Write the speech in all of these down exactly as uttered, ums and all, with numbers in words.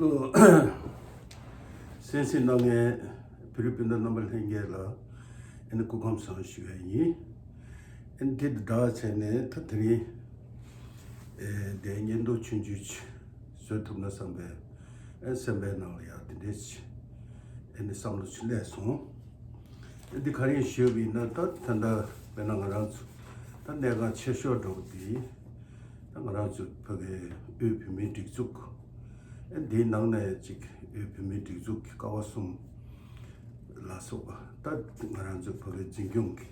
གསན་གཟིགས་གནང་མཁན་བོད་རིགས་སྤུན་ཟླ་རྣམ་པ་ལྷན་རྒྱས་ལ་ཨ་ནི་སྐུ་ཁམས་བཟང་ཞུ་ཡ་ཡིན། ཨ་ནི་དེ་དང་སྦྲགས་བྱས་ནས་ད་དེ་རིང་ཨེ་དེ་བརྙན་ཐུང་ཆུང་ཆུང་ཅིག་བཟོ་ཐུབ་ན་བསམ་པའི་ཨ་སེམས་པའི་ནང་ལ་ཡང་དེ་འདྲས་ཅིག་ཨ་ནི་བསམ་བློ་ཅིག་སླེབས་སོང་། འདི་ག་རེ་ཞུས་པ་ཡིན་ན། ད་ད་ལྟ་དཔེར་ན་ང་རང་ཚོ་ད་གནད་འགག་ཆེ་ཤོས་འདྲ་པོ་འདི་ད་ང་རང་ཚོ་ཕ་གི་དབུས་བོད་མིའི་སྒྲིག་འཛུགས། ཨ་འདིའི་ནང་ནས་ཅིག་དབུས་བོད་མིའི་སྒྲིག་འཛུགས་ཀྱི་ཀ་བ་གསུམ་ལ་སོགས་པ་ད་ང་རང་ཚོ་ཕ་གི་འཛིན་སྐྱོང་གི་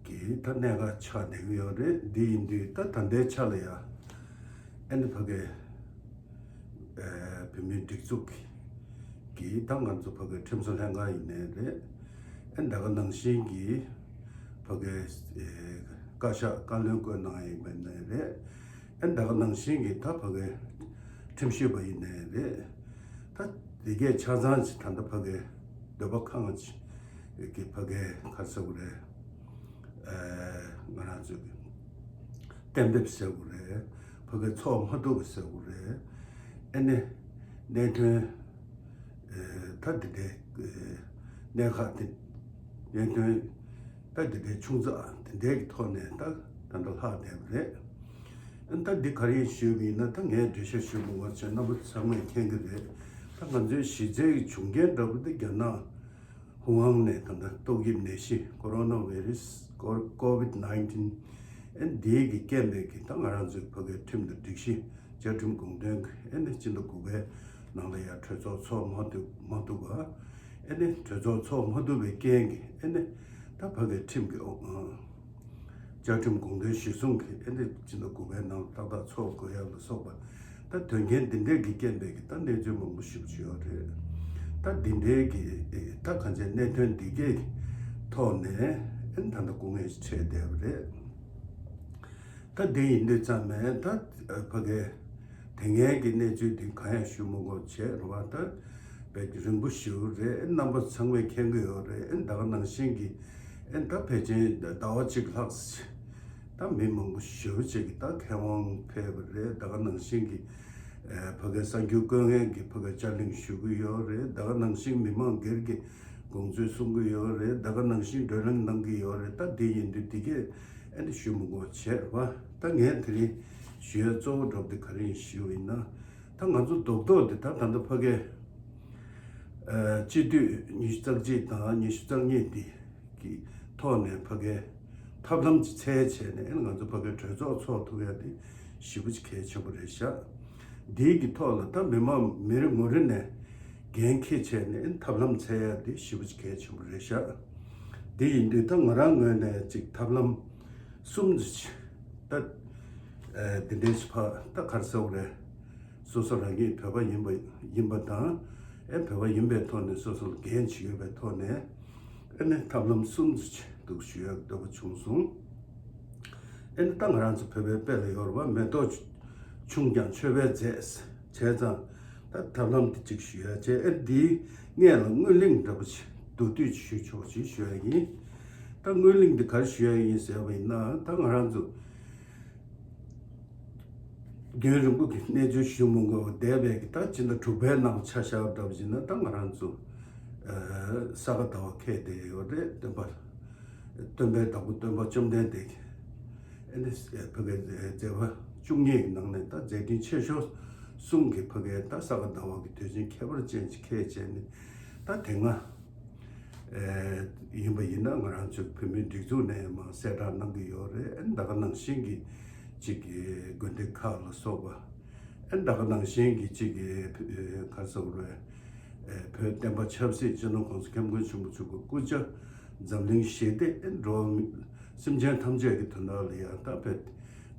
གི་ད་གནད་འགག་ཆགས་བསྡད་ཀྱི་ཡོད་རེད། འདི་ཡིན་དུས་ད་ད་ལྟའི་ཆ་ལ་ཡ་ཨ་ནི་ཕ་གི་ཨ་བོད་མིའི་སྒྲིག་འཛུགས་ཀྱི་ད་ང་ཚོ་ཕ་གི་ཁྲིམས་བཟོ་ལྷན་ཁང་ཡིན་ནའི་རེད། ཨ་ད་ག་ནང་བཞིན་གྱི་ཕ་གི་ཨ་བཀའ་ཤག་བཀའ་བློན་བསྐོས་གནང་ཡིན་པ་ཡིན་ནའི་རེད། ཨ་ད་ག་ནང་བཞིན་གྱི་ད་ཕ་གི་ཁྲིམས་ཞིབ་པ་ཡིན་ནའི་རེད། ད་དེ་གས་ཆ་ཚང་ཅིག་ད་ལྟ་ཕ་གི་འདོད་པ་ཁེངས་ཅིག་གི་ཕ་གི་ག་རེ་ཟེར་དགོས་རེད། ཨ་ང་རང་ཚོ་གི་གཏན་འབེབས་ཟེར་དགོས་རེད། ཕ་གི་ཚོགས་མ་ཐུབ་པ་ཟེར་དགོས་རེད། ཨ་ནི་གནད་དོན་ཨ་ད་དེ་འདྲའི་ཨ་གནད་འགག་དེ་གནད་དོན་ད་དེ་འདྲའི་ཆུང་ཙག་དེ་འདྲའི་གི་ཐོག་ནས་ད་ད་ལྟ་ལྷག་བསྡད་པ་རེད། ཨ་ད་འདི་ག་རེ་ཞུས་པ་ཡིན་ན། ད་ངས་འགྲེལ་བཤད་ཞུ་མི་དགོས་བྱས་རྣམ་པ་ཚང་མས་མཁྱེན་གྱི་རེད། ད་ང་ཚོའི་གཞི་རྩའི་གི་འབྱུང་རྐྱེན་འདྲ་པོ་དེ་རྒྱ་ནག་ཧུང་ཨང་ནས་ད་ལྟ་ཏོག་དབྱིབས་ནད་གཞི་ཀོ་རོ་ན་བྷའི་རུ་སི་ཀོ་ཀོ་ཝིད་ནའིན་ཊིན་ཨ་འདིའི་གི་རྐྱེན་པས་གི་ད་ང་རང་ཚོའི་ཕ་གིའི་ཁྲིམས་དང་སྒྲིག་གཞི་བཅའ་ཁྲིམས་དགོངས་དོན་གི་ཨ་ནི་སྤྱི་ཟླ་དགུ་པའི་ནང་ལ་ཡང་གྲོས་ཚོགས་ཚོགས་མ་ཐུབ་མ་ཐུབ་པ། ཨ་ནི་གྲོས་ཚོགས་ཚོགས་མ་ཐུབ་པའི་རྐྱེན་གྱིས་ཨ་ནི་ད་ཕ་གིའི་ཁྲིམས་ཀྱི་ཨང་བཅའ་ཁྲིམས་དགོངས་དོན་གཞིར་བཟུང་གིས་ཨ་ནི་སྤྱི་ཟླ་དགུ་པའི་ནང་ཏག་ཏག་ཚོགས་དགོས་ཡ་ལ་སོགས་པ། ད་དོན་རྐྱེན་འདི་འདྲས་ཀྱི་རྐྱེན་པས་ཀྱི་ད་གནས་ཚུལ་མང་པོ་ཞིག་བྱུང་ཡོད་རེད། ད་འདི་འདྲས་ཀྱི་ད་གང་ཅི་གནད་དོན་འདི་གའི་ཐོག་ནས་ཨ་ནི་ད་ལྟ་སྐུ་ངལ་ཞིག་འཕྲད་བསྡད་པ་རེད། ད་འདི་ཡིན་དུས་ཙམ་ནས་ད་ཕ་གི་དེ་སྔའི་གི་གནས་ཚུལ་འདི་གང་ཡང་ཞུ་མི་དགོས་བྱས་རེད་བ། ད་དཔེ་རིང་པོ་ཞིག་རེད། རྣམ་པ་ཚང་མས་མཁྱེན་གྱི་ཡོད་རེད། ཨ་ད་ག་ནང་བཞིན་གྱི་ཨ་ད་ཕལ་ཆེར་ཟླ་བ་གཅིག་ལྷག་ད་མི་མང་པོ་ཞེ་པོ་ཅིག་གི་ད་མཁས་དབང་ཕེབས་པ་རེད། ད་ག་ནང་བཞིན་གྱི་ཨ་ཕ་གི་གསར་འགྱུར་བཀོད་མཁན་གྱི་ཕ་གི་བཅར་གླེང་ཞུ་གི་ཡོད་རེད། ད་ག་ནང་བཞིན་མི་མང་སྒེར་གྱི་དགོངས་ཚུལ་གསུང་གི་ཡོད་རེད། ད་ག་ནང་བཞིན་བགྲོ་གླེང་གནང་གི་ཡོད་རེད། ད་འདི་ཡིན་དུས་འདི་གས་ཨ་ནི་ཞུ་མི་དགོས་བྱས་རེད་བ། ད་ངས་དེ་རིང་ཞུ་ཡ་གཙོ་བོ་འདྲ་པོ་དེ་ག་རེ་ཡིན་ཞུས་པ་ཡིན་ན། ད་ང་ཚོ་རྡོག་རྡོག་དེ་ད་ད་ལྟ་ཕ་གིའི་ཨ་སྤྱི་འཐུས་ཉི་ཤུ་རྩ་གཅིག་དང་ཉི་ཤུ་རྩ་གཉིས་དེ་གི་ཐོག་ནས་ཕ་གིའི་ཐབས་ལམ་ཅིག་འཚོལ་བྱས་ནས་ཨ་ནི་ང་ཚོ་ཕ་གིའི་གྲོས་ཚོགས་ཚོགས་ཐུབ་ཡ་དེ་ཞེ་པོ་ཅིག་གལ་ཆེན་པོ་རེད་ཤག་འདིའི་གི་ཐོག་ལ་ད་མི་མང་མི་རེ་ངོ་རེ་ནས་འགན་འཁྱེར་བྱས་ནས་ཨ་ནི་ཐབས་ལམ་འཚོལ་ཡ་དེ་ཞེ་པོ་ཅིག་གལ་ཆེན་པོ་རེད་ཤག་འདི་ཡིན་དུས་ད་ང་རང་ངོས་ནས་ཅིག་ཐབས་ལམ་གསུམ་ཅིག་ད་ཨ་འདི་འདྲའི་ཕ་ད་ག་རེ་ཟེར་དགོས་རེད། སོ་སོ་རང་ཉིད་བོད་པ་ཡིན་པ་ཡིན་པ་དང་། ཨེ་བོད་པ་ཡིན་པའི་ཐོག་ནས་སོ་སོ་ལ་འགན་ཅིག་ཡོད་པའི་ཐོག་ནས། ཨེ་ནས་ཐབས་ལམ་གསུམ་ཅིག་འདུག་ཞུ་ཡག་འདོད་པ་བྱུང་སོང་། ཨེ་ནས་ད་ང་རང་ཚོ་བོད་པའི་དཔེ་ལ་ཡོད་རེད་བ། མེ་ཏོག་ཆུང་ཀྱང་མཆོད་པའི་རྫས་བྱས་ཙང་། ད་ཐབས་ལམ་དེ་ཅིག་ཞུ་ཡག་བྱས། ཨེ་འདིའི་སྔོན་ལ་སྔོན་གླེང་འདྲ་པོ་ཅིག་མདོར་བསྡུས་ཅིག་ཞུ་ཆོག་ཅིག་ཞུ་ཡག་ཡིན། ད་སྔོན་གླེང་འདི་ག་རེ་ཞུ་ཡག་ཡིན་ཟེར་བ་ཡིན་ན། ད་ང་རང་ཚོ་རྒྱུན་རིང་པོ་གི་གནས་ཚུལ་ཞུ་མི་དགོས་པ་བསྡད་པའི་གི་ད་ཕྱི་ཟླ་དྲུག་པའི་ནང་ཆ་བཞག་འདྲ་པོ་ཡིན་ན། ད་ང་རང་ཚོ་ཨ་ས་ག་ཟླ་བ་འཁེལ་བསྡད་ཡོད་རེད། སྟོན་པ་སྟོན་པའི་བདག་པོ་སྟོན་པ་བཅོམ་ལྡན་འདས་ཀྱི་ཨ་ནི་ཕ་གིའི་མཛད་པ་བཅུ་གཉིས་ཀྱི་ནང་ནས་ད་མཛད་འཕྲིན་ཆེ་ཤོས་གསུམ་གྱི་ཕ་གིའི་ད་ས་ག་ཟླ་བ་གི་དུས་ཆེན་ཁྱད་པར་ཅན་ཅིག་འཁེལ་བྱས་ནས། ད་དེ་སྔ་ཨེ་ཡིན་པ་ཡིན་ན་ང་རང་ཚོའི་བོད་མིའི་སྒྲིག་འཛུགས་ནས་མར་གསལ་བསྒྲགས་གནང་གི་ཡོད་རེད། ཨེ་ད་ག་ནང་བཞིན་གྱི་ཅིག་གི་དགོན་སྡེ་ཁག་ལ་སོགས་པ། ཨེ་ད་ག་ནང་བཞིན་གྱི་ཅིག་གི་ཨེ་ག་རེ་ཟེར་དགོས་རེད། ཨེ་བོད་བསྟན་པ་ཆབ་སྲིད་སྤྱི་ནོར་༸གོང་ས་༸སྐྱབས་མགོན་ཆེན་པོ་མཆོག་གི་སྐུ་ཕྱྭ་འཛམ་གླིང་ཞི་བདེ། ཨེ་འགྲོ་བ་མི་སེམས་ཅན་ཐམས་ཅད་ཀྱི་དོན་དག་ལ་ཡང་ད་བོད་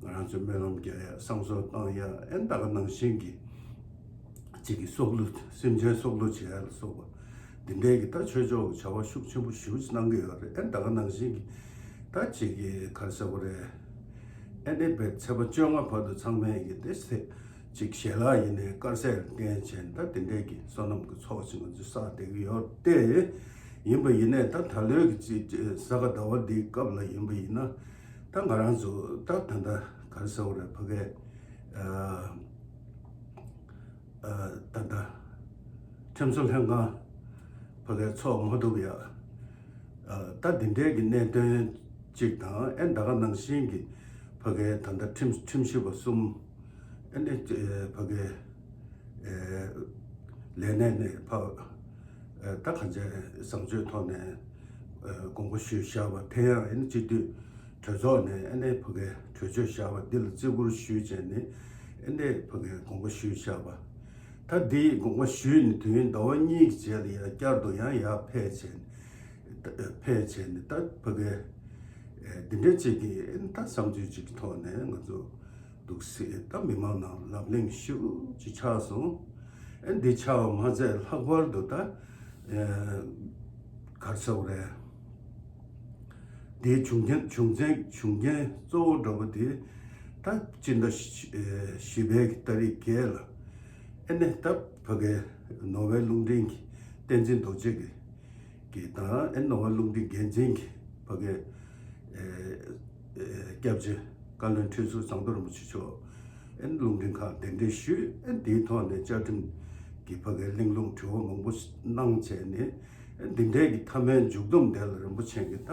ང་རང་ཚོས་སྨོན་ལམ་རྒྱག་ཡ། བསང་གསོལ་བཏང་ཡ། ཨེ་ད་ག་ནང་བཞིན་གྱི་ཅིག་གི་སྲོག་བླུ། སེམས་ཅན་སྲོག་བླུ་བྱེད་ཡ་ལ་སོགས་པ་འདི་འདྲའི་གི་ད་ཆོས་ཕྱོགས་ཀྱི་བྱ་བ་ཤུགས་ཆེན་པོ་ཞེ་པོ་ཅིག་གནང་གི་ཡོད་རེད། ཨེ་ད་ག་ནང་བཞིན་གྱི་ད་ཅིག་གི་ག་རེ་ཟེར་དགོས་རེད། ཨེ་ནས་བོད་ཚེས་པ་བཅོ་ལྔ་བར་དུ་ཚང་མས་ཀྱི་དེ་ཚེ་ཅིག་ཞལ་ལག་ཡིན་ནའི་དཀར་ཟས་ལ་བརྟེན་བྱས་ད་དེ་འདྲའི་གི་བསོད་ནམས་ཀྱི་ཚོགས་ཅིག་ང་ཚོས་བསགས་བསྡད་ཀྱི་ཡོད་དེ། ཡིན་པ་ཡིན་ནའི་ད་ད་ལོའི་གི་ཅིག་ས་ག་ཟླ་བ་འདིའི་སྐབས་ལ་ཡིན་པ་ཡིན་ན། ད་ང་རང་ཚོ་ད་ད་ལྟ་ག་རེ་ཟེར་དགོས་རེད། ཕ་གིའི་ཨ་ ད་ལྟ་ཁྲིམས་བཟོ་ལྷན་ཁང་ཕ་གིར་ཚོགས་མ་ཐུབ་ཡ། ད་འདི་འདྲའི་གི་གནད་དོན་གཅིག་དང་། ཨེ་ད་ག་ནང་བཞིན་གྱི་ཕ་གིར་ད་ལྟ་ཁྲིམས་ཁྲིམས་ཞིབ་པ་གསུམ་ཨེ་ནས་ཕ་གིར་ལས་གནས་ནས་ཕ་ད་གང་ཅི་བཟང་སྤྱོད་ཐོག་ནས་དགོངས་པ་ཞུས་བཞག་པ་དེ་ཡང་ཨེ་ནས་སྤྱི་འཐུས་གྲོས་ཚོགས་ནས་ཨེ་ནས་ཕ་གིར་གྲོས་ཆོད་བཞག་པ་འདི་ལ་བརྩི་བཀུར་ཞུས་བྱས་ནས་ཨེ་ནས་ཕ་གིར་དགོངས་པ་ཞུས་བཞག་པ། ད་འདི་དགོངས་པ་ཞུས་ནས་དུས་ཡུན་ཟླ་བ་གཉིས་ཀྱི་རྗེས་ལ་ཡང་བསྐྱར་དུ་ཡང་ཡར་ཕེབས་བྱས་ནས་ཕེབས་བྱས་ནས་ད་ཕ་གིར་འདི་འདྲ་ཅིག་གི་ཨེ་ནས་ད་བསམ་ཚུལ་ཅིག་གི་ཐོག་ནས་ང་ཚོ་འདུག་སེ་ད་མི་མང་ནང་ལབ་གླེང་ཞེ་པོ་ཅིག་ཆགས་སོང་། ཨེ་འདི་ཆགས་པ་མ་ཚད་ལྷག་པར་དུ་ད་ཨེ་ག་རེ་ཟེར་དགོས་རེད། འདིའི་བྱུང་རྐྱེན་བྱུང་རྐྱེན་བྱུང་རྐྱེན་གཙོ་བོ་འདྲ་པོ་དེ་ད་སྤྱི་ཟླ་བཞི་པའི་གི་ཏ་རིག་བརྒྱད་ལ་ཨེ་ནས་ད་ཕ་གིའི་ནོར་ཝེ་རླུང་འཕྲིན་གྱི་བསྟན་འཛིན་རྡོ་རྗེ་གི་གི་དང་ཨེ་ནོར་ཝེ་རླུང་འཕྲིན་འགན་འཛིན་གྱི་ཕ་གིའི་ཨེ་ཨེ་སྐྱབས་རྗེ་བཀའ་བློན་ཁྲི་ཟུར་ཟམ་གདོང་རིན་པོ་ཆེ་མཆོག་ཨེ་རླུང་འཕྲིན་ཁང་གདན་འདྲེན་ཞུས། ཨེ་འདིའི་ཐོག་ནས་བཅའ་ཁྲིམས་ཀྱི་ཕ་གིའི་གླེང་སློང་དྲི་བ་མང་པོ་གནང་བྱས་ནས་ཨེ་འདི་འདྲའི་གི་མཐའ་མའི་མཇུག་སྡོམ་དེ་ལ་རིན་པོ་ཆེ་གིས་ད་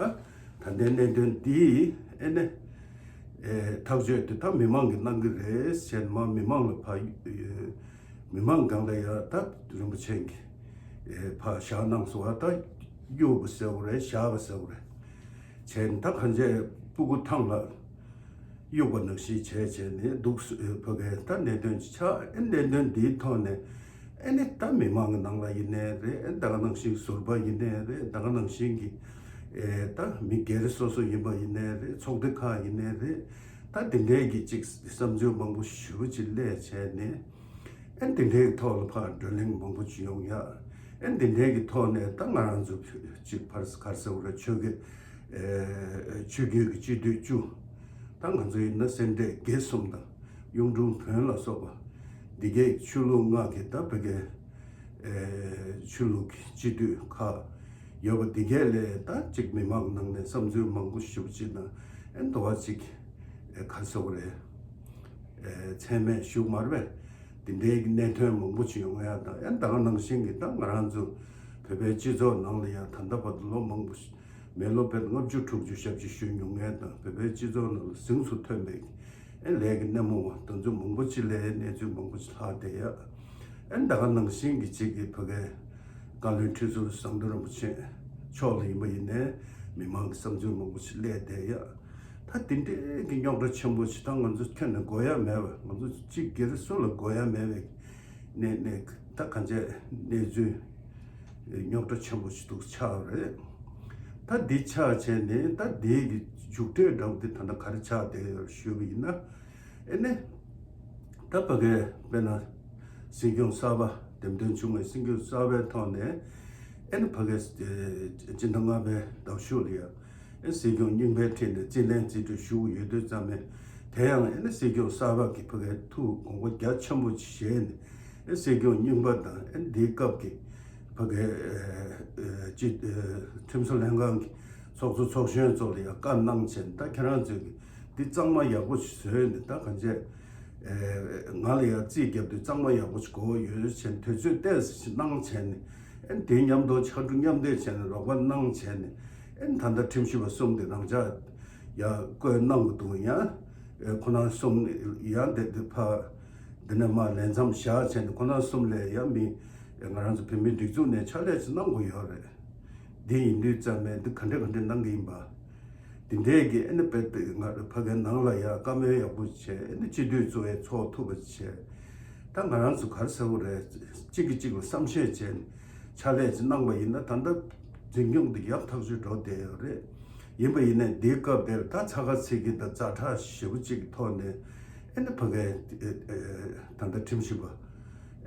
ད་ལྟའི་གནད་དོན་འདི་ཨེ་ནས་ཨེ་ཐག་གཅོད་དེ་ད་མི་མང་གིས་གནང་གི་རེད་ཟེར་མ་མི་མང་ལ་ཕ་མི་མང་སྒང་ལ་ཡ་ད་རིན་པོ་ཆེ་གིས་ཨེ་ཕ་བཞག་གནང་སོང་བ། ད་གཡུག་པ་ཟེར་དགོས་རེད། བཞག་པ་ཟེར་དགོས་རེད། བྱས་ནས་ད་གང་ཅི་སྤུ་གུ་ཐང་ལ་གཡུག་པ་ནང་བཞིན་བྱས་བྱས་ནས་འདུག་སེ་ཕ་གིའི་ད་གནད་དོན་ཅིག་ཆགས། ཨེ་གནད་དོན་འདིའི་ཐོག་ནས་ཨེ་ནས་ད་མི་མང་གི་ནང་ལ་ཡིན་ནའི་རེད། ཨེ་ད་ག་ནང་བཞིན་ཟུར་པ་ཡིན་ནའི་རེད། ད་ག་ནང་བཞིན་གྱི་ཨེ་ད་མི་སྒེར་སོ་སོ་ཡིན་པ་ཡིན་ནའི་རེད། ཚོགས་སྡེ་ཁག་ཡིན་ནའི་རེད། ད་དེ་འདྲའི་གི་ཅིག་བསམ་ཚུལ་མང་པོ་ཞེ་པོ་ཅིག་སླེབས་བྱས་ནས། ཨེ་འདི་འདྲའི་གི་ཐོག་ལ་ཕར་བགྲོ་གླེང་མང་པོ་ཅིག་ཡོང་ཡ། ཨེ་འདི་འདྲའི་གི་ཐོག་ནས་ད་ང་རང་ཚོ་ཅིག་ཕར་ག་རེ་ཟེར་དགོས་རེད། ཆོས་ཀྱི་ཨེ་ཆོས་བརྒྱུད་ཀྱི་སྤྱི་འཐུས་བཅུ། ད་ང་ཚོ་ཡིན་ན་སེ་འབྲས་དགེ་གསུམ་དང་གཡུང་དྲུང་བོན་ལ་སོགས་པ་འདི་གའི་ཆོས་ལུགས་ལྔ་གི་ད་ཕ་གིའི་ཨེ་ཆོས་ལུགས་ཀྱི་སྤྱི་འཐུས་ཁག་ཡོད་པ་འདི་གའི་ལས་ད་ཅིག་མི་མང་ནང་ནས་བསམ་ཚུལ་མང་པོ་ཞེ་པོ་ཅིག་དང་ཨེ་འདུ་བ་ཅིག་ཨེ་ག་རེ་ཟེར་དགོས་རེད། ཨེ་མཚན་སྨད་ཞུ་མ་རེད་པས། དེ་འདྲའི་གནད་དོན་མང་པོ་ཅིག་ཡོང་ཡ་དང་། ཨེ་ད་ག་ནང་བཞིན་གྱི་ད་ང་རང་ཚོ་བོད་པའི་སྤྱི་ཚོགས་ནང་ལ་ཡང་ད་ལྟ་བར་དུ་ལོ་མང་པོ་ཞིག་མི་ལོ་བོད་ལྔ་བཅུ་དྲུག་ཅུ་ཞབས་ཕྱི་ཞུས་མྱོང་མཁན་དང་། བོད་པའི་སྤྱི་ཚོགས་ནང་ལ་གཟེངས་སུ་ཐོན་པའི་ཨེ་ལས་ཀྱི་སྣེ་མོ་བ་དེ་ཚོ་མང་པོ་ཅིག་ལ་གནས་ཚུལ་མང་པོ་ཅིག་ལྷག་བསྡད་ཡ། ཨེ་ད་ག་ནང་བཞིན་གྱི་ཅིག་གི་ཕ་གིའི་བཀའ་བློན་ཁྲི་ཟུར་ཟམ་གདོང་རིན་པོ་ཆེ་མཆོག་ལ་ཡིན་པ་ཡིན་ནའི་མི་མང་གི་བསམ་ཚུལ་མང་པོ་ཞིག་སླེབས་བསྡད་ཡ། ད་དེ་འདྲའི་གི་རྙོག་དྲ་ཆེན་པོ་ཞིག་ད་ང་ཚོ་ཁྱོན་ནས་དགོས་ཡ་མེད་པ། ང་ཚོ་གཅིག་སྒེར་སུ་ལ་དགོས་ཡ་མེད་པའི་གནས་གནས་ད་གང་ཅི་གནས་ཚུལ་རྙོག་དྲ་ཆེན་པོ་ཞིག་འདུག་ཆགས་པ་རེད། ད་འདི་ཆགས་བྱས་ནས་ད་འདི་གི་མཇུག་འབྲས་འདྲ་པོ་འདི་ད་ལྟ་ག་རེ་ཆགས་བསྡད་ཡོད་ཞུས་པ་ཡིན་ན། ཨེ་ནས་ད་ཕ་གིའི་དཔེར་ན་སྲིད་སྐྱོང་གསར་པ་འདེམས་ཐོན་བྱུང་བའི་སྲིད་སྐྱོང་གསར་པའི་ཐོག་ནས་ཨེ་ནས་ཕ་གིའི་སྤྱི་ཟླ་ལྔ་པའི་ཟླ་མཇུག་ལ་ཡང་ཨེ་སྲིད་སྐྱོང་རྙིང་པའི་ཁྲིད་ནས་རྩིས་ལེན་རྩིས་སྤྲོད་ཞུ་གི་ཡོད་དུས་ཙམ་ནས། དེ་ཡང་ཨེ་ནས་སྲིད་སྐྱོང་གསར་པ་གིས་ཕ་གིའི་ཐུགས་དགོངས་པ་རྒྱ་ཆེན་པོ་ཞིག་བཞེས་ནས་ཨེ་སྲིད་སྐྱོང་རྙིང་པ་དང་ཨེ་འདིའི་སྐབས་ཀྱི་ཕ་གིའི་ཨེ་ཨེ་སྤྱི་ཨེ་ཁྲིམས་བཟོ་ལྷན་ཁང་གི་ཚོགས་གཙོ་ཚོགས་གཞོན་ཚོ་ལ་ཡང་བཀའ་གནང་བྱས་ནས། ད་ཁྱེད་རང་ཚོས་ཀྱི་འདི་གཙང་མ་ཡག་པོ་ཞིག་བཟོས་ནས། ད་གང་ཅི་ཨེ་ང་ལ་ཡང་རྩིས་བརྒྱབ་དུས་གཙང་མ་ཡག་པོ་ཞིག་དགོས་ཡོད་བྱས་ནས་དུས་ཚོད་ཏོག་ཙམ་ཞིག་གནང་བྱས་ནས། ཨེ་དེ་མཉམ་དུ་ཕྱར་གྲུ་མཉམ་འདེགས་བྱས་ནས་རོགས་པ་གནང་བྱས་ནས། ཨེ་ད་ལྟ་ཁྲིམས་ཞིབ་པ་གསུམ་དེ་རང་འཇགས་ཡར་བསྐོས་གནང་གི་འདུག་ཡང་ཨེ་ཁོ་རང་གསུམ་ཡང་དེ་དེ་ཕ་འདི་ནས་མར་ལས་མཚམས་བཞག་བྱས་ནས་ཁོ་རང་གསུམ་ལ་ཡང་མི་ང་རང་ཚོ་བོད་མིའི་སྒྲིག་འཛུགས་ནས་ཕྱག་ལས་ཅིག་གནང་དགོས་ཡོད་རེད། འདི་ཡིན་དུས་ཙམ་ནས་འདི་ག་འདྲ་ག་འདྲ་གནང་གི་ཡིན་པ། འདི་འདྲའི་གི་ཨེ་ནི་དཔེ་དེ་ང་ཕ་གིའི་ནང་ལ་ཡང་བཀའ་མོལ་ཡག་པོ་བྱས། ཨེ་ནི་སྤྱི་འཐུས་ཚོ་ཡང་ཚོགས་ཐུབ་པ་བྱས། ད་ང་རང་ཚོ་ག་རེ་ཟེར་དགོས་རེད། གཅིག་གིས་གཅིག་ལ་བསམ་ཤེས་བྱས་ནས་ཕྱག་ལས་ཅིག་གནང་པ་ཡིན་ན། ད་ལྟ་འཛིན་སྐྱོང་འདི་ཡག་ཐག་ཆོད་འགྲོ་བསྡད་ཡོད་རེད། ཡིན་པ་ཡིན་ནའི་འདིའི་སྐབས་དེར་ད་ཚ་ཁ་ཚིག་གི་ད་ཛ་དྲག་ཞེ་པོ་གཅིག་གི་ཐོག་ནས་ཨེ་ནི་ཕ་གིའི་ད་ལྟ་ཁྲིམས་ཞིབ་པ་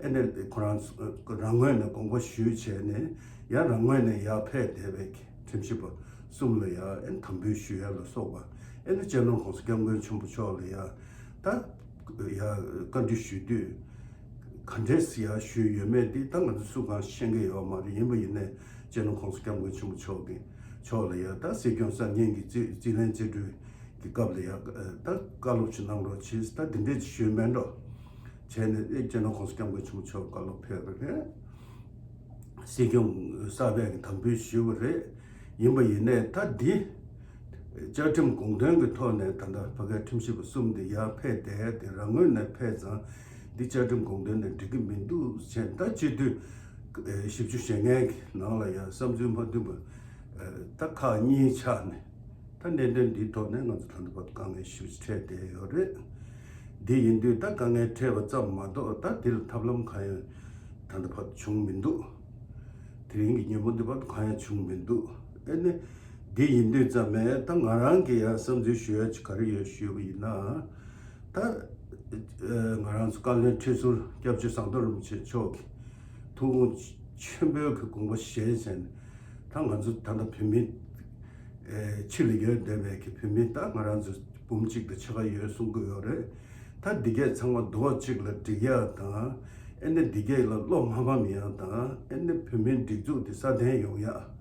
ཨེ་ནི་ཁོ་རང་རང་ངོས་ནས་དགོངས་པ་ཞུས་བྱས་ནས། ཡང་རང་ངོས་ནས་ཡར་ཕེབས་བསྡད་པའི་ཁྲིམས་ཞིབ་པ་གསུམ་ལ་ཡང་ཨེ་ནི་དམ་འབུལ་ཞུ་ཡ་ལ་སོགས་པ། ཨེ་ནི་སྤྱི་ནོར་༸གོང་ས་༸སྐྱབས་མགོན་ཆེན་པོ་མཆོག་ལ་ཡང་ད་ཡང་བཀའ་འདྲི་ཞུ་དུས། ག་འདྲས་ཡང་ཞུས་ཡོད་མེད་འདི་ད་ང་ཚོ་སུ་གང་ཤེས་ཀྱི་ཡོད་མ་རེད། ཡིན་པ་ཡིན་ནའི་སྤྱི་ནོར་༸གོང་ས་༸སྐྱབས་མགོན་ཆེན་པོ་མཆོག་གི་ཕྱོགས་ལ་ཡང་ད་སྲིད་སྐྱོང་གསར་རྙིང་གི་རྩིས་རྩིས་ལེན་རྩིས་སྤྲོད་ཀྱི་སྐབས་ལ་ཡང་ད་བཀའ་སློབ་ཅིག་གནང་རོགས་གྱིས། ད་འདི་འདྲས་ཅིག་ཞུས་མེད་འགྲོ། བྱས་ནས་ཨེ་སྤྱི་ནོར་༸གོང་ས་༸སྐྱབས་མགོན་ཆེན་པོ་མཆོག་བཀའ་སློབ་ཕེབས་པ་རེད། སྲིད་སྐྱོང་གསར་པས་དམ་འབུལ་ཞུས་པ་རེད། ཡིན་པ་ཡིན་ནའི་ད་འདི་བཅའ་ཁྲིམས་དགོངས་དོན་གྱི་ཐོག་ནས་ད་ལྟ་ཕ་གའི་ཁྲིམས་ཞིབ་པ་གསུམ་འདི་ཡར་ཕེབས་བསྡད་དེ་རང་ངོས་ནས་ཕེབས་ཙང་འདི་བཅའ་ཁྲིམས་དགོངས་དོན་ནས་འགྲིག་གི་མི་འདུག་ཟེར། ད་སྤྱི་འཐུས་བཞི་བཅུ་ཞེ་ལྔའི་ནང་ལ་ཡང་བསམ་ཚུལ་མ་མཐུན་པ་ད་ཁག་གཉིས་ཆགས་ནས། ད་གནད་དོན་འདིའི་ཐོག་ནས་ང་ཚོ་ད་ལྟ་བར་དཀའ་ངལ་ཞེ་པོ་ཅིག་འཕྲད་བསྡད་ཡོད་རེད། འདི་ཡིན་དུས་ད་དཀའ་ངལ་འཕྲད་པ་ཙམ་མ་གཏོགས་ད་འདི་ལ་ཐབས་ལམ་གང་ཡང་ད་ལྟ་བར་བྱུང་མི་འདུག་དེ་རིང་གི་ཉིན་མོ་འདི་བར་གང་ཡང་བྱུང་མི་འདུག་ཨེ་ནི་འདི་ཡིན་དུས་ཙམ་ནས་ད་ང་རང་གི་ཡང་བསམ་ཚུལ་ཞུ་ཡ་ཅིག་ག་རེ་ཡོད་ཞུས་པ་ཡིན་ན། ད་ང་རང་ཚོ་བཀའ་བློན་ཁྲི་ཟུར་སྐྱབས་རྗེ་ཟམ་གདོང་རིན་པོ་ཆེ་མཆོག་གི་ཐུགས་དགོངས་ཆེན་པོའི་གི་དགོངས་པ་བཞེས་བྱས་ནས་ད་ང་ཚོ་ད་ལྟ་བོད་མི་ཨེ་ཕྱི་ལ་ཡོད་བསྡད་པའི་གི་བོད་མི་ད་ང་རང་ཚོ་འབུམ་གཅིག་དང་ཕྱེད་ཀ་ཡོད་གསུང་གི་ཡོད་རེད། ད་འདི་གས་ཚང་མ་རྡོག་གཅིག་ལ་སྒྲིལ་ཡག་དང་ཨེ་ནི་འདི་གས་ལ་བློ་མ་ཕམ་ཡག་དང་ཨེ་ནི་བོད་མིའི་སྒྲིག་འཛུགས་དེ་སྲ་བརྟན་ཡོང་ཡག་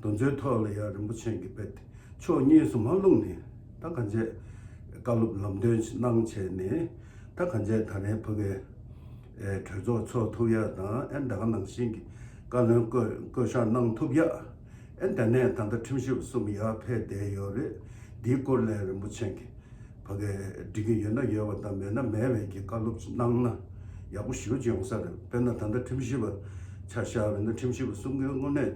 དེ་ཚོའི་ཐོག་ལ་ཡང་རིན་པོ་ཆེ་གིས་རྦད་དེ་ཕྱོགས་གཉིས་སུ་མ་ལྷུང་ནས་ད་གང་བྱས་བཀའ་སློབ་ལམ་སྟོན་གནང་བྱས་ནས་ད་གང་བྱས་ད་རེས་ཕ་གའི་ཨེ་གྲོས་ཚོགས་ཚོགས་ཐུབ་ཡག་དང་ཨེ་ད་ག་ནང་བཞིན་གྱི་བཀའ་བློན་བསྐོ་བསྐོ་གཞག་གནང་ཐུབ་ཡག་ཨེ་ད་ནས་ད་ལྟ་ཁྲིམས་ཞིབ་གསུམ་ཡར་ཕེབས་བསྡད་ཡོད་རེད། འདིའི་སྐོར་ལ་རིན་པོ་ཆེ་གིས་ཕ་གའི་འགྲིག་གི་ཡོད་ན་ཡོད་པ་དང་མེད་ན་མེད་པའི་གི་བཀའ་སློབ་ཅིག་གནང་ན་ཡག་པོ་ཞེ་པོ་ཅིག་ཡོང་ས་རེད། དཔེར་ན་ད་ལྟ་ཁྲིམས་ཞིབ་པ་ཆ་བཞག་པ་ཡིན་ན་ཁྲིམས་ཞིབ་པ་གསུམ་གའི་དངོས་གནས་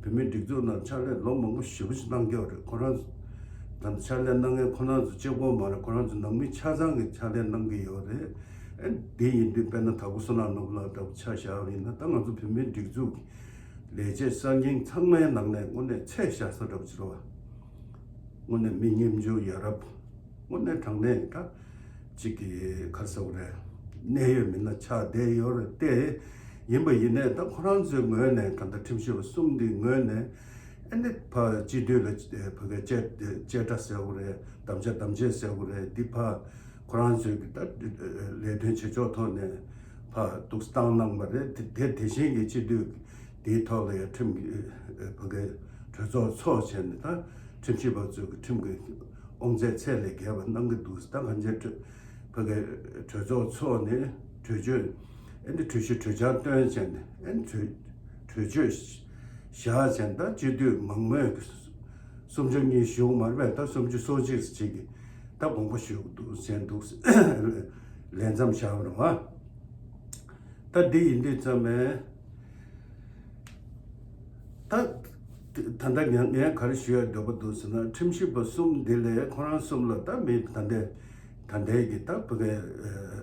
བོད་མིའི་སྒྲིག་འཛུགས་ནང་ཕྱག་ལས་ལོ་མང་པོ་ཞེ་པོ་ཅིག་གནང་ཀྱི་ཡོད་རེད། ཁོ་རང་ད་ལྟ་ཕྱག་ལས་གནང་མཁན་ཁོ་རང་ཚོ་གཅིག་པོ་མ་རེད། ཁོ་རང་ཚོ་ནང་མི་ཆ་ཚང་གིས་ཕྱག་ལས་གནང་གི་ཡོད་རེད། ཨེ་དེ་ཡིན་དུས་དཔེར་ན་དྭགས་པོ་བསོད་ནམས་ནོར་བུ་ལགས་འདྲ་པོ་ཆ་བཞག་པ་ཡིན་ན་ད་ང་ཚོ་བོད་མིའི་སྒྲིག་འཛུགས་ཀྱི་ལས་བྱེད་གསར་རྙིང་ཚང་མའི་ནང་ནས་དངོས་གནས་ཚད་བཞག་ས་འདྲ་པོ་ཅིག་རེད་བ། དངོས་གནས་མི་སྙོམས་འཇུག་ཡ་རབས། དངོས་གནས་དྲང་གནས་ད་ཅིག་གི་ག་རེ་ཟེར་དགོས་རེད། གནད་ཡོད་མི་སྣ་ཆགས་བསྡད་ཡོད་རེད་དེ། ཡིན་པ་ཡིན་ནའི་ད་ཁོ་རང་ཚོའི་ངོས་ནས་ད་ལྟ་ཁྲིམས་ཞིབ་པ་གསུམ་འདིའི་ངོས་ནས་ཨ་ནི་ཕ་སྤྱི་འཐུས་ལ་ཕ་གི་བཅད་བཅད་ཁྲ་ཟེར་དགོས་རེད། དམ་བཅའ་དམ་བཅས་ཟེར་དགོས་རེད། འདི་ཕ་ཁོ་རང་ཚོའི་གི་ད་ལས་དོན་བྱེད་ཕྱོགས་ཐོག་ནས་ཕ་འདུག་སེ་བཏང་གནང་བ་རེད། དེ་དེ་དེ་བཞིན་གྱི་སྤྱི་འཐུས་དེའི་ཐོག་ལ་ཡང་ཁྲིམས་ཀྱི་ཕ་གི་གྲོས་ཚོགས་ཚོགས་བྱས་ནས་ད་ཁྲིམས་ཞིབ་པ་ཚོས་ཀྱི་ཁྲིམས་ཀྱི་དབང་ཚད་ཚད་ལས་བརྒལ་བ་གནང་གི་འདུག་ད་གང་ཅི་ཕ་གི་གྲོས་ཚོགས་ཚོགས་ནས་གྲོས་ཆོད་ཨེ་འདི་གྲོས་གཞི་གྲོས་འཆར་བཏོན་བྱས་ནས་ཨེ་གྲོས་གྲོས་ཆོད་བཞག་བྱས་ད་སྤྱི་འཐུས་མང་མོས་ཀྱི་སུམ་ཅུ་གཉིས་ཞུ་མ་རེད་པས། ད་སུམ་ཅུ་སོ་གཅིག་ཅིག་གིས་ད་དགོངས་པ་ཞུ་གི་འདུག་བྱས་འདུག་ལས་མཚམས་བཞག་པ་རེད་བ། ད་འདི་ཡིན་དུས་ཙམ་པས། ད་ད་ལྟ་ངས་ངས་ག་རེ་ཞུ་ཡ་འདོད་པ་འདུག་ཟེར་ན། ཁྲིམས་ཞིབ་པ་གསུམ་འདི་ལས་ཁོ་རང་གསུམ་ལ་ད་མི་ད་ལྟའི་ད་ལྟའི་གི་ད་ཕ་གི་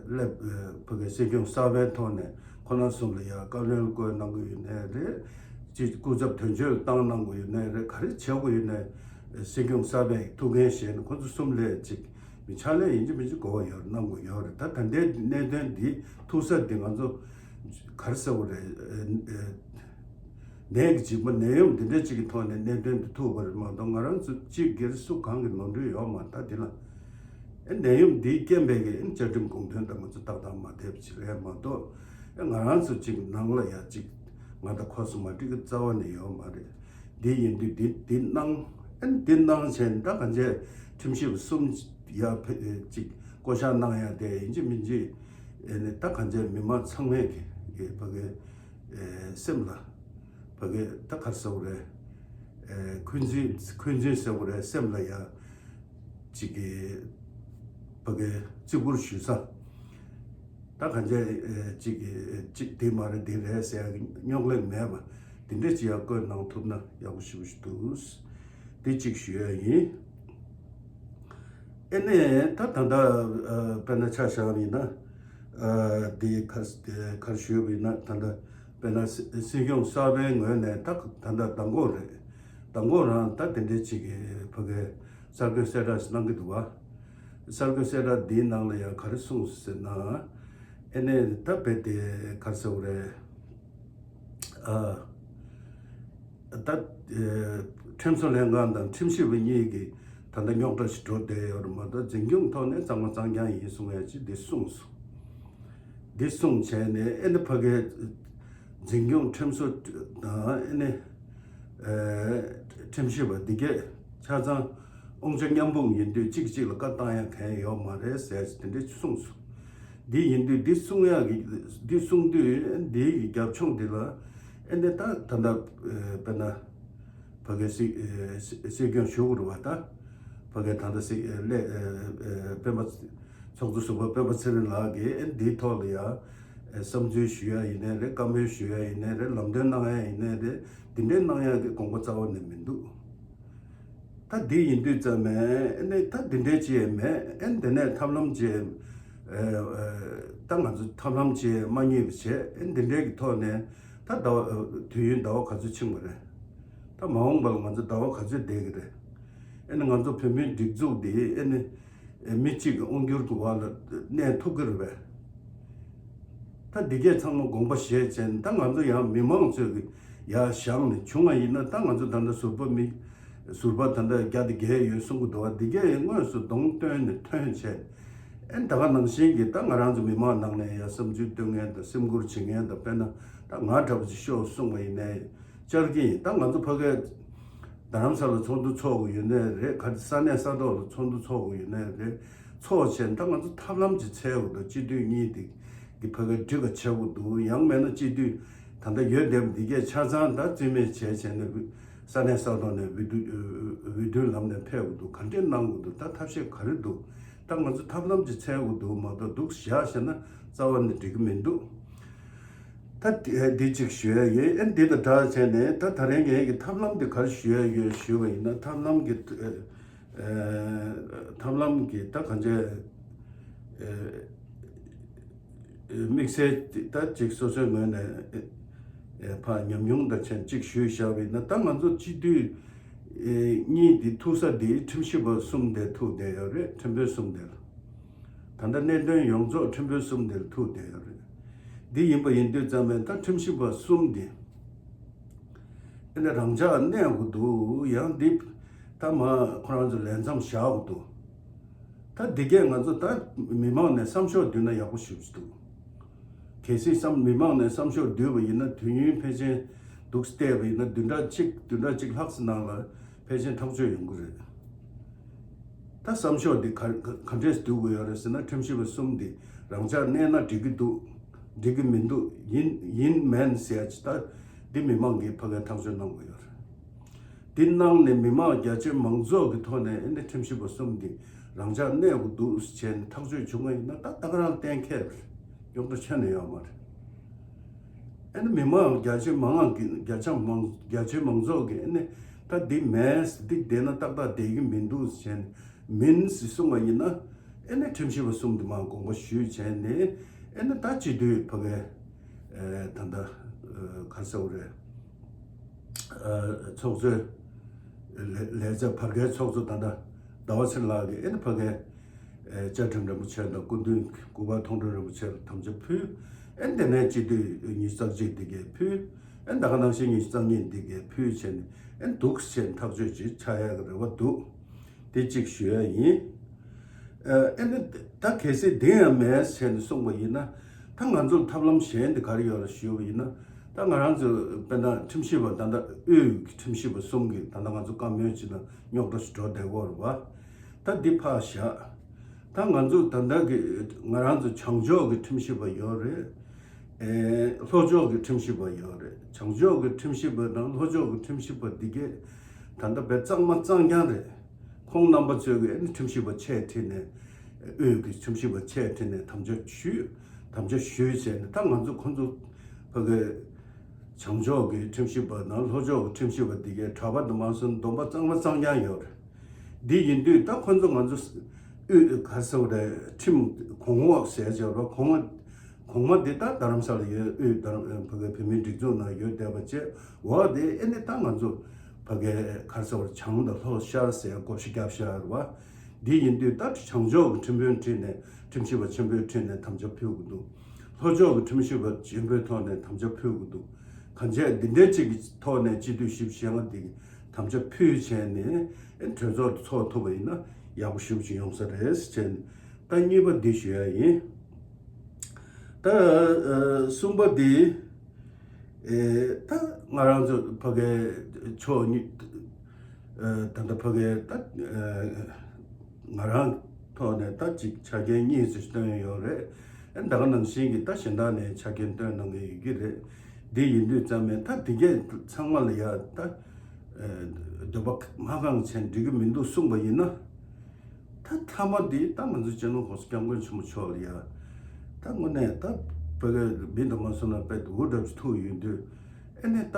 སླེབས་ཕ་གི་སྲིད་སྐྱོང་གསར་པའི་ཐོག་ནས་ཁོ་རང་གསུམ་ལ་ཡ་བཀའ་བློན་བསྐོས་གནང་གི་ཡོད་ནའི་རེད། ཅིག་སྐུ་ཚབ་དོན་གཅོད་བཏང་གནང་གི་ཡོད་ནའི་རེད། ག་རེ་བྱེད་དགོས་ཡོད་ནའི་སྲིད་སྐྱོང་གསར་པས་ཐུགས་འགན་བཞེས་ནས་ཁོ་ཚོ་གསུམ་ལས་ཅིག་མི་ཕྱག་ལས་ཡིན་གཅིག་མིན་གཅིག་གོ་བ་ཡོད་གནང་དགོས་ཡོད་རེད། ད་ད་ལྟའི་གནད་དོན་འདི་ཐུག་ས་འདི་ང་ཚོ་ག་རེ་ཟེར་དགོས་རེད། ནད་ཀྱི་འཇིགས་པ་ནད་ཡམས་འདི་འདྲ་ཅིག་གི་ཐོག་ནས་གནད་དོན་འདི་ཐུག་པ་རེད་མ་གཏོགས་ང་རང་ཚོ་གཅིག་སྒེར་སུ་གང་གི་ནོར་འཁྲུལ་ཡོད་མ་རེད། ད་འདི་ལ་ཨེ་ནད་ཡམས་འདིའི་རྐྱེན་པས་ཀྱི་ཨེ་བཅའ་ཁྲིམས་དགོངས་དོན་དང་ང་ཚོ་ཏག་ཏག་མ་བསྡད་པ་ཅིག་རེད་མ་གཏོགས་ཨེ་ང་རང་ཚོ་གཅིག་ནང་ལ་ཡ་གཅིག་ང་དང་ཁོ་སུ་མ་འགྲིག་གི་རྩ་བ་ནས་ཡོད་མ་རེད། འདི་ཡིན་དུས་འདི་འདི་གནང་ཨེ་འདི་གནང་བྱས་ད་གང་བྱས་ཁྲིམས་ཞིབ་གསུམ་ཡ་ཕེ་ཅིག་བསྐོ་བཞག་གནང་ཡ་དེ་ཡིན་གཅིག་མིན་གཅིག་ཨེ་ནས་ད་གང་བྱས་མི་མང་ཚང་མས་ཀྱི་ཀྱི་ཕ་གི་ཨེ་སེམས་ལ་ཕ་གི་ད་ག་རེ་ཟེར་དགོས་རེད། ཨེ་འཁོན་འཛིན་འཁོན་འཛིན་ཟེར་དགོས་རེད། སེམས་ལ་ཡ་ཅིག་གི་ཕ་གི་བརྩི་བཀུར་ཞུ་ས། ད་གང་ཅི་ཅིག་ཅིག་དེ་མ་རེད་དེ་རེད་ཟེར་ཡག་རྙོག་གླེང་མེད་པ་དེ་འདྲས་ཅིག་ཡར་བཀོད་གནང་ཐུབ་ན་ཡག་པོ་ཞེ་པོ་ཞིག་འདུག་དེ་གཅིག་ཞུ་ཡ་ཡིན། ཨེ་ནས་ད་ད་ལྟ་དཔེར་ན་ཆ་བཞག་པ་ཡིན་ན་དེ་ག་ག་རེ་ཞུས་པ་ཡིན་ན་ད་ལྟ་དཔེར་ན་སྲིད་སྐྱོང་གསར་པའི་ངོས་ནས་ད་ད་ལྟ་མདང་དགོང་རེད། མདང་དགོང་རང་ད་དེ་འདྲས་ཅིག་གི་ཕ་གི་གསར་འགོད་གསལ་བསྒྲགས་ཤིག་གནང་གི་འདུག་བ། གསར་འགོད་གསལ་བསྒྲགས་འདིའི་ནང་ལ་ཡང་ག་རེ་གསུངས་ཟེར་ན། ཨེ་ནས་ད་རྦད་དེ་ག་རེ་ཟེར་དགོས་རེད། ཨ། ད་ཨེ་ཁྲིམས་བཟོ་ལྷན་ཁང་དང་ཁྲིམས་ཞིབ་པ་གཉིས་ཀྱིས་ད་ལྟ་རྙོག་དྲ་ཞིག་འགྲོ་བསྡད་ཡོད་རེད་མ་གཏོགས་འཛིན་སྐྱོང་ཐོག་ནས་གཙང་མ་གཙང་རྐྱང་ཡིན་གསུང་ཡ་ཅིག་འདི་གསུངས་སོང་། འདི་གསུངས་བྱས་ནས་ཨེ་ནས་ཕ་གིའི་འཛིན་སྐྱོང་ཁྲིམས་བཟོ་དང་ཨེ་ནས་ཨེ་ཁྲིམས་ཞིབ་པ་འདི་གས་ཆ་ཚང་དབང་ཆ་མཉམ་སྤུངས་ཡིན་དུས་གཅིག་གཅིག་ལ་བཀའ་བཏང་ཡ་གང་ཡང་ཡོད་མ་རེད་ཟེར་དེ་འདྲ་གསུངས་སོང་། འདི་ཡིན་དུས་འདི་གསུང་ཡག་གི་འདི་གསུང་དུས་འདི་གི་རྒྱབ་ལྗོངས་འདི་ལ་ཨེ་ནས་ད་ད་ལྟ་དཔེར་ན་ཕ་གི་སྲིད་སྲིད་སྐྱོང་ཞུ་དགོས་རེད་བ། ད་ཕ་གི་ད་ལྟ་སྲིད་ལས་སྤེན་པ་ཚོགས་གཙོ་ཟུར་པ་སྤེན་པ་ཚེ་རིང་ལགས་ཀྱིས་ཨེ་འདིའི་ཐོག་ལ་ཡ་བསམ་ཚུལ་ཞུ་ཡ་ཡིན་ནའི་རེད། བཀའ་མོལ་ཞུ་ཡ་ཡིན་ནའི་རེད། ལམ་སྟོན་གནང་ཡ་ཡིན་ནའི་རེད། འདི་འདྲའི་གནང་ཡ་གི་དགོངས་པ་རྩ་བ་ནས་མི་འདུག་ད་འདི་ཡིན་དུས་ཙམ་ནས་ཨེ་ནས་ད་འདི་འདྲའི་ཅི་ཡང་མེད། ཨེ་འདི་ནས་ཐབས་ལམ་ཅི་ཡང་ད་ང་ཚོ་ཐབས་ལམ་ཅི་ཡང་མ་རྙེད་པ་བྱས། ཨེ་འདི་འདྲའི་གི་ཐོག་ནས་ད་ཟླ་བ་དུས་ཡུན་ཟླ་བ་ག་ཚོད་ཕྱིན་པ་རེད། ད་མ་འོངས་པ་ལ་ང་ཚོ་ཟླ་བ་ག་ཚོད་བསྡད་ཀྱི་རེད། ཨེ་ནས་ང་ཚོ་བོད་མིའི་སྒྲིག་འཛུགས་འདི་ཨེ་ནས་མི་གཅིག་གི་དབང་སྒྱུར་གྱི་འོག་ལ་གནས་ཐུབ་ཀྱི་རེད་པས། ད་འདི་གས་ཚང་མ་དགོངས་པ་བཞེས་བྱས་ནས་ད་ང་ཚོ་ཡང་མི་མང་ཚོས་ཀྱི་ཡར་བཞེངས་ནས་བྱུང་བ་ཡིན་ན། ད་ང་ཚོ་ད་ལྟ་ཟུར་པ་མི་ཟུར་པ་ད་ལྟ་བརྒྱ་དང་བརྒྱད་ཡོད་གསུང་གི་འདུག་བ། འདི་གས་དངོས་སུ་གདོང་སྟོན་ནས་ཐོན་བྱས། ཨེ་ད་ག་ནང་བཞིན་གྱི་ད་ང་རང་ཚོ་མི་མང་ནང་ནས་ཡར་བསམ་ཚུལ་སྟོན་མཁན་དང་སེམས་ཁུར་བྱེད་མཁན་དང་། དཔེར་ན་ད་ང་འདྲ་པོ་ཅིག་ཤོག་གསུང་བ་ཡིན་ནའི་བཅར་གྱི་ཡིན། ད་ང་ཚོ་ཕ་གིར་རྡ་རམ་ས་ལ་ཚོགས་འདུ་ཚོགས་དགོས་ཡོད་ནའི་རེད། ག་ས་གནས་ས་ཐོག་ལ་ཚོགས་འདུ་ཚོགས་དགོས་ཡོད་ནའི་རེད། ཚོགས་བྱས་ད་ང་ཚོ་ཐབས་ལམ་ཅིག་འཚོལ་དགོས་འདུག་སྤྱི་འཐུས་གཉིས་དེ་གི་ཕ་གིར་འགྲིག་ག་བྱེད་དགོས་འདུག་ཡང་མིན་ན་སྤྱི་འཐུས་ད་ལྟ་ཡོད་བསྡད་པ་འདི་གས་ཆ་ཚང་ད་རྩིས་མེད་བྱས་བྱས་ནས་ས་གནས་ས་ཐོག་ནས་འོས་བསྡུ་འོས་བསྡུའི་ལམ་ནས་ཕེབས་དགོས་འདུག་ག་འདྲས་གནང་དགོས་འདུག་ད་ཐབས་ཤེས་ག་རེ་འདུག་ད་ང་ཚོ་ཐབས་ལམ་ཅིག་འཚོལ་དགོས་འདུག་མ་གཏོགས་འདུག་བཞག་བྱས་ན་རྩ་བ་ནས་འགྲིག་གི་མི་འདུག་ད་དེ་འདི་གཅིག་ཞུ་ཡ་ཡོད། ཨེ་འདི་དང་སྦྲགས་བྱས་ནས་ད་ད་རེས་ངས་ཀྱི་ཐབས་ལམ་འདི་ག་རེ་ཞུ་ཡ་ཡོད་ཞུ་བ་ཡིན་ན། ཐབས་ལམ་གྱི་ཨེ་ཐབས་ལམ་གྱི་ད་གང་ཅི་ཨེ་དམིགས་བསལ་ད་ཅིག་སོ་སོའི་ངོས་ནས་ཨེ་ཕར་ཉམས་མྱོང་དང་བྱས་གཅིག་ཞུས་བཞག་པ་ཡིན་ན། ད་ང་ཚོ་སྤྱི་འཐུས་ཨེ་གཉིས་འདི་ཐུག་ས་འདི་ཁྲིམས་ཞིབ་པ་གསུམ་དེ་ཐུག་བསྡད་ཡོད་རེད། ཁྲིམས་དཔོན་གསུམ་དེ་ལ། ད་ལྟ་གནད་དོན་ཡོངས་རྫོགས་ཁྲིམས་དཔོན་གསུམ་དེར་ཐུག་བསྡད་ཡོད་རེད། འདི་ཡིན་པ་ཡིན་དུས་ཙམ་པས་ད་ཁྲིམས་ཞིབ་པ་གསུམ་འདི་ཨེ་ནས་རང་འཇགས་གནས་དགོས་འདུག་ཡང་འདི་ད་མ་ཁོ་རང་ཚོ་ལས་མཚམས་བཞག་དགོས་འདུག་ད་འདི་གས་ང་ཚོ་ད་མི་མང་ནས་བསམ་ཤོག་བསྡུས་ན་ཡག་པོ་ཞེ་པོ་ཅིག་འདུག་གལ་སྲིད་བསམ་མི་མང་ནས་བསམ་ཤོག་བསྡུས་པ་ཡིན་ན་དུས་ཡུན་ཕལ་ཆེར་འདུག་བལྟས་པ་ཡིན་ན་བདུན་ཕྲག་གཅིག་བདུན་ཕྲག་གཅིག་ལྷག་ཙམ་ནང་ལ་ཕལ་ཆེར་ཐག་གཅོད་ཡོང་གི་རེད། ད་བསམ་ཤོག་འདི་ག་ག་ག་འདྲས་བསྡུ་དགོས་ཡོད་རེད་ཟེར་ན། ཁྲིམས་ཞིབ་པ་གསུམ་འདི་རང་འཇགས་གནས་ན་འགྲིག་གི་འདུག་འགྲིག་གི་མི་འདུག་ཡིན་ཡིན་མིན་ཟེར་ཡ་ཅིག་ད་འདི་མི་མང་གིས་ཕ་གིར་ཐག་གཅོད་གནང་དགོས་ཡོད་རེད། འདི་གནང་ནས་མི་མང་རྒྱ་ཆེ་མང་ཚོགས་ཀྱི་ཐོག་ནས་ཨེ་འདི་ཁྲིམས་ཞིབ་པ་གསུམ་འདི་རང་འཇགས་གནས་དགོས་འདུག་ཟེར་ནས་ཐག་གཅོད་བྱུང་བ་ཡིན་ན། ད་ད་ག་རང་གཏན་འཁེལ་རེད། རྙོག་དྲ་ཁྱོན་ནས་ཡོད་མ་རེད། ཨེ་ནི་མི་མང་རྒྱ་ཆེ་མང་ང་གི་རྒྱ་ཆེ་མང་རྒྱ་ཆེ་མང་ཚོགས་ཀྱིས་ཨེ་ནི་ད་འདི་མེད་འདི་བསྡད་ན་ཏག་ཏག་བསྡད་ཀྱི་མི་འདུག་ཟེར་ནས་མིན་ཟེར་གསུངས་པ་ཡིན་ན། ཨེ་ནི་ཁྲིམས་ཞིབ་པ་གསུམ་འདི་མར་དགོངས་པ་ཞུས་བྱས་ནས་ཨེ་ནི་ད་སྤྱི་འཐུས་ཕ་གིའི་ཨེ་ད་ལྟ་ཨེ་ག་རེ་ཟེར་དགོས་རེད། ཨེ་ཚོགས་གཙོའི་ལས་ལས་བྱ་བར་བརྒལ་ཚོགས་གཙོ་ད་ལྟ་ཟླ་བ་ཚེ་རིང་ལགས་ཀྱིས་ཨེ་ནི་ཕ་གིའི་ཨེ་བཅའ་ཁྲིམས་རིན་པོ་ཆེ་དང་སྐུ་མདུན་སྐུ་པར་མཐོང་གྲོལ་རིན་པོ་ཆེར་དམ་བཅའ་ཕུལ། ཨེ་དེ་ནས་སྤྱི་འཐུས་ཉི་ཤུ་རྩ་གཅིག་འདི་གས་ཕུལ། ཨེ་ད་ག་ནང་བཞིན་ཉི་ཤུ་རྩ་གཉིས་འདི་གས་ཕུལ་བྱས་ནས་ཨེ་འདུག་བྱས་ནས་ཐག་གཅོད་ཅིག་ཆགས་ཡག་གི་རེ་བ་འདུག་དེ་གཅིག་ཞུ་ཡ་ཡིན། ཨེ་ནི་ད་གལ་སྲིད་དེ་ཡང་མེད་ཟེར་ནས་གསུངས་པ་ཡིན་ན། ད་ང་ཚོར་ཐབས་ལམ་གཞན་དེ་ག་རེ་ཡོད་ལ་ཞུས་པ་ཡིན་ན། ད་ང་རང་ཚོ་དཔེར་ན་ཁྲིམས་ཞིབ་པ་ད་ལྟ་དབུས་ཀྱི་ཁྲིམས་ཞིབ་པ་གསུམ་གྱིས་ད་ལྟ་ང་ཚོ་བཀའ་མོལ་བྱས་ན་རྙོག་དྲ་ཞིག་འགྲོ་བསྡད་ཀྱི་ཡོད་རེད་བ། ད་འདི་ཕར་བཞག་ད་ང་ཚོ་ད་ལྟ་གི་ང་རང་ཚོ་བྱང་ཕྱོགས་ཀྱི་ཁྲིམས་ཞིབ་པ་ཡོད་རེད། ཨེ་ལྷོ་ཕྱོགས་ཀྱི་ཁྲིམས་ཞིབ་པ་ཡོད་རེད། བྱང་ཕྱོགས་ཀྱི་ཁྲིམས་ཞིབ་པ་དང་ལྷོ་ཕྱོགས་ཀྱི་ཁྲིམས་ཞིབ་པ་འདི་གས་ད་ལྟ་བས་གཙང་མ་གཙང་རྐྱང་རེད། ཁོང་རྣམ་པ་ཚོས་ཀྱི་ཨེ་ནི་ཁྲིམས་ཞིབ་པ་ཆེད་ཁྲིད་ནས་དབུས་ཀྱི་ཁྲིམས་ཞིབ་པ་ཆེད་ཁྲིད་ནས་དམ་བཅའ་ཞུས། དམ་བཅའ་ཞུས་བྱས་ནས་ད་ང་ཚོ་ཁོང་ཚོ་ཕ་གི་བྱང་ཕྱོགས་ཀྱི་ཁྲིམས་ཞིབ་པ་དང་ལྷོ་ཕྱོགས་ཀྱི་ཁྲིམས་ཞིབ་པ་འདི་གས་གྲྭ་པ་དང་མ་སོན་སྡོམ་པ་གཙང་མ་གཙང་རྐྱང་ཡོད་རེད། འདི་ཡིན་དུས་ད་ཁོང་ཚོ་ང་ཚོ་དབུས་ག་རེ་ཟེར་དགོས་རེད། ཁྲིམས་གོང་འོག་ཟེར་བྱས་རོགས་གོང་མ་གོང་མ་འདི་ད་རྡ་རམ་ས་ལ་ཡོད། དབུས་རྡ་རམ་ཕ་གི་བོད་མིའི་སྒྲིག་འཛུགས་ནང་ཡོད་བསྡད་པ་བྱས། འོག་དེ་ཨེ་ནི་ད་ང་ཚོ་ཕ་གི་ག་རེ་ཟེར་དགོས་རེད། བྱང་དང་ལྷོ་ཤར་ཟེར་བགོ་བཤའ་བརྒྱབ་བཞག་ཡོད་རེད་བ། འདི་ཡིན་དུས་ད་བྱང་ཕྱོགས་ཀྱི་ཁྲིམས་དཔོན་ཁྲིད་ནས་ཁྲིམས་ཞིབ་པ་ཆེན་པོའི་ཁྲིད་ནས་དམ་བཅའ་ཕུལ་དགོས་འདུག་ལྷོ་ཕྱོགས་ཀྱི་ཁྲིམས་ཞིབ་པ་ཆེན་པོའི་ཐོག་ནས་དམ་བཅའ་ཕུལ་དགོས་འདུག་གང་བྱས་འདི་འདྲའི་ཅིག་གི་ཐོག་ནས་སྤྱི་འཐུས་བཞི་བཅུ་ཞེ་ལྔ་འདི་གི་དམ་བཅའ་ཕུལ་བྱས་ནས་ཨེ་གྲོས་ཚོགས་ཚོགས་ཐུབ་པ་ཡིན་ན་ཡག་པོ་ཞེ་པོ་ཅིག་ཡོང་ས་རེད་ཟེར་བྱས་ནས། ད་གཉིས་པ་འདི་ཞུ་ཡ་ཡིན། ད་ཨ་གསུམ་པ་འདི། ཨེ་ད་ང་རང་ཚོ་ཕ་གིའི་ཕྱོགས་གཉིས། ཨེ་ད་ལྟ་ཕ་གིའི་ད་ཨེ་ང་རང་ཐོག་ནས་ད་ཅིག་ཆ་རྐྱེན་གཉིས་སུ་བཏོན་ཡོད་རེད། ཨེ་ད་ག་ནང་བཞིན་གྱི་ད་གཞན་དག་ནས་ཆ་རྐྱེན་སྟོན་གནང་གི་ཡོད་ཀྱི་རེད། འདི་ཡིན་དུས་ཙམ་ནས་ད་འདི་གས་ཚང་མ་ལ་ཡ་ད་འདོད་པ་མ་ཁེངས་བྱས་འགྲིག་གི་མི་འདུག་གསུངས་པ་ཡིན་ན། ད་མཐའ་མ་འདི་ད་ང་ཚོ་སྤྱི་ནོར་༸གོང་ས་༸སྐྱབས་མགོན་ཆེན་པོ་མཆོག་ལ་ཡ་ད་དངོས་གནས་ད་བོད་སྐད་མི་འདུག་མ་སོང་ན་དཔེ་འུར་འདྲ་ཅིག་ཐུག་ཡོད་དུས། ཨེ་ནས་ད་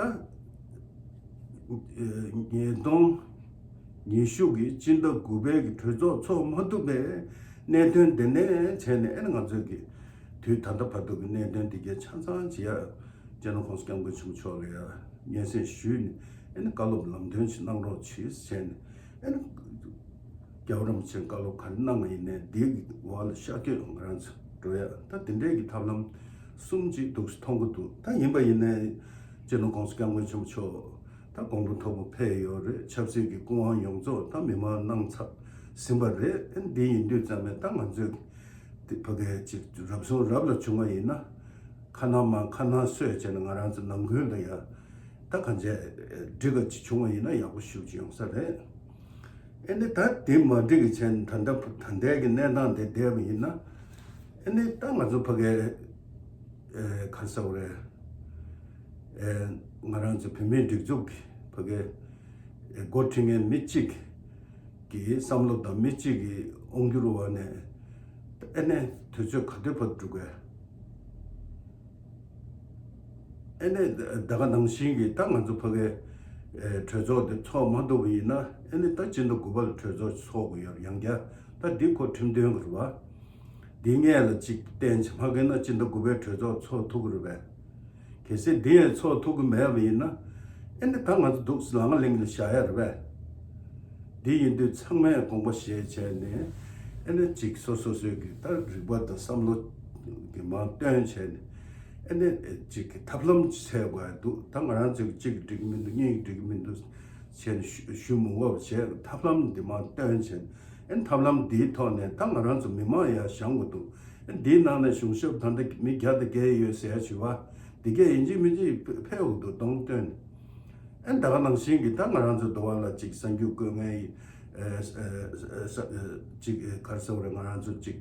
ཉིས་སྟོང་ཉི་ཤུ་གི་སྤྱི་ཟླ་དགུ་པའི་གི་གྲོས་ཚོགས་ཚོགས་མ་ཐུབ་པའི་གནད་དོན་དེ་ནས་བྱས་ནས་ཨེ་ནས་ང་ཚོས་གི་དུས་ད་ལྟ་བར་དུ་གི་གནད་དོན་དེ་གའི་ཆ་ཚང་བྱེད་ཡ་སྤྱི་ནོར་༸གོང་ས་༸སྐྱབས་མགོན་ཆེན་པོ་མཆོག་ལ་ཡ་སྙན་སེང་ཞུས་ནས་ཨེ་ནས་བཀའ་སློབ་ལམ་སྟོན་ཞིག་གནང་རོགས་གྱིས་བྱས་ནས་ཨེ་ནས་རྒྱལ་བ་རིན་པོ་ཆེས་བཀའ་སློབ་ག་རེ་གནང་བ་ཡིན་ནའི་འདིའི་འོག་ལ་ཤར་བསྐྱོད་ང་རང་ཚོ་འགྲོ་ཡ་ད་དེ་འདྲའི་གི་ཐབས་ལམ་གསུམ་ཅིག་འདུག་སེ་མཐོང་གི་འདུག་ད་ཡིན་པ་ཡིན་ནའི་སྤྱི་ནོར་༸གོང་ས་༸སྐྱབས་མགོན་ཆེན་པོ་མཆོག་ད་དགོངས་པ་མཐོ་པོ་ཕེབས་ཡོད་རེད། ཆབ་སྲིད་ཀྱི་སྐུ་དབང་ཡོངས་རྫོགས་ད་མི་མང་གནང་ཚར་ཟིན་པ་རེད། ཨེ་འདི་ཡིན་དུས་ཙམ་ནས་ད་ང་ཚོས་དེ་ཕ་གའི་ཅིག་རབ་བྱུང་རབ་ལ་བྱུང་བ་ཡིན་ན་ཁ་ནང་མ་ཁ་ནང་སོས་བྱས་ནས་ང་རང་ཚོ་ནང་ཁུལ་ལ་ཡ་ད་གང་བྱས་འགྲིག་ག་ཅིག་བྱུང་བ་ཡིན་ན་ཡག་པོ་ཞེ་པོ་ཅིག་ཡོང་ས་རེད། ཨེ་ནི་ད་དེ་མ་འགྲིག་གི་ཆེད་ད་ལྟ་ད་ལྟའི་གི་གནས་སྟངས་དེ་བསྡད་པ་ཡིན་ན། ཨེ་ནི་ད་ང་ཚོ་ཕ་གའི་ཨེ་ག་རེ་ཟེར་དགོས་རེད། ཨེ་ང་རང་ཚོ་བོད་མིའི་སྒྲིག་འཛུགས་ཀྱི་ཕ་གའི་ཨེ་འགོ་ཁྲིད་མཁན་མི་གཅིག་གི་བསམ་བློ་དང་མི་གཅིག་གི་དབང་སྒྱུར་འོག་ནས་ཨེ་ནི་དུས་ཚོད་ག་དུས་བར་དུ་འགྲོ་དགོས། ཨེ་ནི་ད་ག་ནང་བཞིན་གྱི་ད་ང་ཚོ་ཕ་གའི་ཨེ་གྲོས་ཚོགས་དེ་ཚོགས་མ་ཐུབ་པ་ཡིན་ན་ཨེ་ནི་ད་སྤྱི་ཟླ་དགུ་པ་ལ་གྲོས་ཚོགས་ཚོགས་དགོས་ཡོད་ཡང་བསྐྱར་ད་འདི་ཁོ་ཁྲིམས་དོན་གྱི་རེད་བ། འདི་སྔས་ལ་གཅིག་གཏན་ཆ་མ་གི་ན་སྤྱི་ཟླ་དགུ་པའི་གྲོས་ཚོགས་ཚོགས་ཐུབ་ཀྱི་རེད་པས། གལ་སྲིད་འདི་ཡང་ཚོགས་ཐུབ་ཀྱི་མེད་པ་ཡིན་ན་ཨེ་ནི་ད་ང་ཚོ་འདུག་ལང་ལིང་ལ་བཞག་ཡ་རེད་པས། འདི་ཡིན་དུས་ཚང་མས་དགོངས་པ་བཞེས་བྱས་ནས་ཨེ་ནི་གཅིག་སོ་སོ་སོའི་གི་ད་རིག་པ་དང་བསམ་བློ་གི་མར་བཏོན་བྱས་ནས་ཨེ་ནི་གཅིག་གི་ཐབས་ལམ་འཚོལ་དགོས་འདུག་ད་ང་རང་ཚོས་གཅིག་གི་འགྲིག་གི་མི་འདུག་གཉིས་ཀྱི་འགྲིག་གི་མི་འདུག་བྱས་ནས་ཞུ་ཞུ་མི་དགོས་པ་བྱས་ཐབས་ལམ་འདི་མར་བཏོན་བྱས་ནས་ཨེ་ནི་ཐབས་ལམ་འདིའི་ཐོག་ནས་ད་ང་རང་ཚོ་མི་མང་ཡར་བཞེངས་དགོས་འདུག་ཨེ་ནི་འདིའི་ནང་ནས་གཞུང་ཞབས་ད་ལྟ་མི་བརྒྱ་དང་བརྒྱད་ཡོད་ཟེར་ཡ་བྱས་པ་འདི་གས་ཡིན་གཅིག་མིན་གཅིག་ཕེབས་དགོས་འདུག་གདོང་སྟོན་ནས། ཨེ་ད་ག་ནང་བཞིན་གྱི་ད་ང་རང་ཚོ་འདི་བ་ལ་ཅིག་གསར་འགྱུར་བཀོད་མཁན་ཡི་ཨེ་ཨེ་ཨེ་ཨེ་ཅིག་ཨེ་ག་རེ་ཟེར་དགོས་རེད། ང་རང་ཚོ་ཅིག་